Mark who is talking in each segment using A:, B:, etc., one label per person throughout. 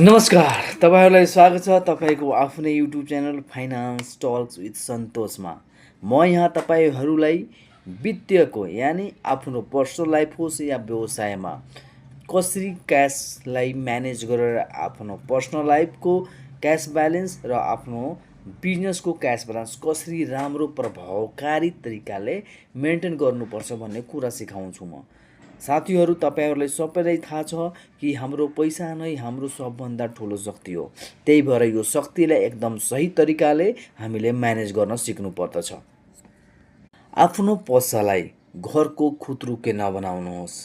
A: नमस्कार, तपाईँहरूलाई स्वागत छ तपाईँको आफ्नै YouTube channel finance talks with सन्तोषमा। म यहाँ तपाईँहरूलाई वित्तीयको यानि आफ्नो पर्सनल लाइफ होस् या व्यवसायमा कसरी क्यासलाई म्यानेज गरेर आफ्नो पर्सनल लाइफको क्यास ब्यालेन्स र आफ्नो बिजनेसको क्यास ब्यालेन्स कसरी राम्रो प्रभावकारी तरिकाले मेन्टेन गर्नुपर्छ भन्ने कुरा सिकाउँछु म। साथीहरू, तपाईँहरूलाई सबैलाई थाहा छ कि हाम्रो पैसा नै हाम्रो सबभन्दा ठुलो शक्ति हो। त्यही भएर यो शक्तिलाई एकदम सही तरिकाले हामीले म्यानेज गर्न सिक्नु पर्दछ। आफ्नो पैसालाई घरको खुत्रुके नबनाउनुहोस्।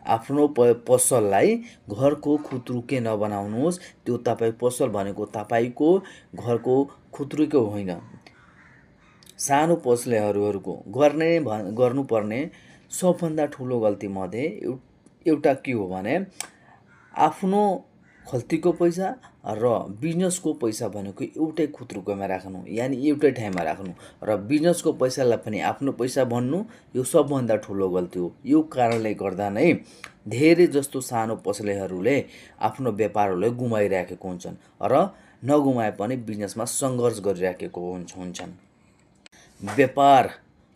A: आफ्नो पसललाई घरको खुत्रुके नबनाउनुहोस्। त्यो तपाईँ पसल भनेको तपाईँको घरको खुत्रुके होइन। सानो पसलेहरूको गर्नुपर्ने सबभन्दा ठुलो गल्तीमध्ये एउटा के हो भने आफ्नो खल्तीको पैसा र बिजनेसको पैसा भनेको एउटै खुत्रुकोमा राख्नु, यानि एउटै ठाउँमा राख्नु र बिजनेसको पैसालाई पनि आफ्नो पैसा भन्नु, यो सबभन्दा ठुलो गल्ती हो। यो कारणले गर्दा नै धेरै जस्तो सानो पसलेहरूले आफ्नो व्यापारहरूलाई गुमाइराखेको हुन्छन् र नगुमाए पनि बिजनेसमा सङ्घर्ष गरिराखेको हुन्छन्। व्यापार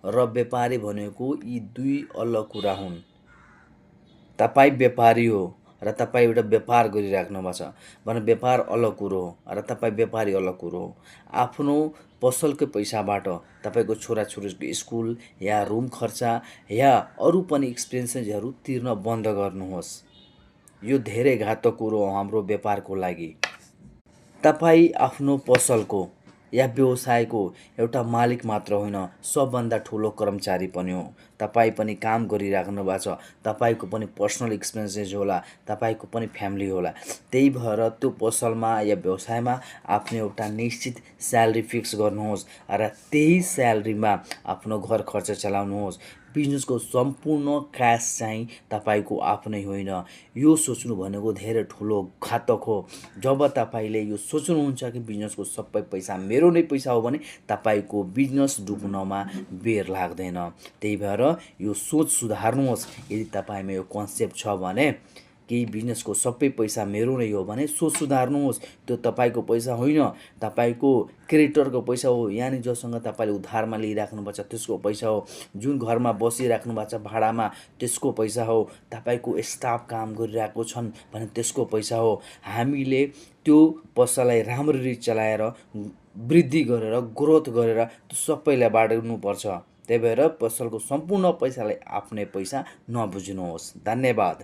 A: र व्यापारी भनेको यी दुई अलग कुरा हुन्। तपाईँ व्यापारी हो र तपाईँ एउटा व्यापार गरिराख्नु भएको छ भने व्यापार अलग कुरो हो र तपाईँ व्यापारी अलग कुरो हो। आफ्नो पसलको पैसाबाट तपाईँको छोराछोरीको स्कुल या रुम खर्चा या अरू पनि एक्सपेन्सेसहरू तिर्न बन्द गर्नुहोस्। यो धेरै घातक कुरो हो हाम्रो व्यापारको लागि। तपाईँ आफ्नो पसलको या व्यवसायको एउटा मालिक मात्र होइन, सबभन्दा ठुलो कर्मचारी पनि हो। तपाईँ पनि काम गरिराख्नु भएको छ, तपाईँको पनि पर्सनल एक्सपेन्सेस होला, तपाईँको पनि फ्यामिली होला। त्यही भएर त्यो पसलमा या व्यवसायमा आफ्नो एउटा निश्चित स्यालेरी फिक्स गर्नुहोस् र त्यही स्यालेरीमा आफ्नो घर खर्च चलाउनुहोस्। बिजनेसको सम्पूर्ण क्यास चाहिँ तपाईँको आफ्नै होइन। यो सोच्नु भनेको धेरै ठुलो घातक हो। जब तपाईँले यो सोच्नुहुन्छ कि बिजनेसको सबै पैसा मेरो नै पैसा हो भने तपाईँको बिजनेस डुब्नमा बेर लाग्दैन। त्यही भएर यो सोच सुधार्नुहोस्। यदि तपाईँमा यो कन्सेप्ट छ भने कि बिजनेसको सबै पैसा मेरो नै हो भने सोच सुधार्नुहोस्। त्यो तपाईँको पैसा होइन, तपाईँको क्रेडिटरको पैसा हो, यानि जोसँग तपाईँले उधारमा लिइराख्नु भएको छ त्यसको पैसा हो। जुन घरमा बसिराख्नु भएको छ भाडामा त्यसको पैसा हो। तपाईँको स्टाफ काम गरिरहेको छन् भने त्यसको पैसा हो। हामीले त्यो पसललाई राम्ररी चलाएर वृद्धि गरेर ग्रोथ गरेर त्यो सबैलाई बाँड्नुपर्छ। त्यही भएर पसलको सम्पूर्ण पैसालाई आफ्नै पैसा नबुझ्नुहोस्। धन्यवाद।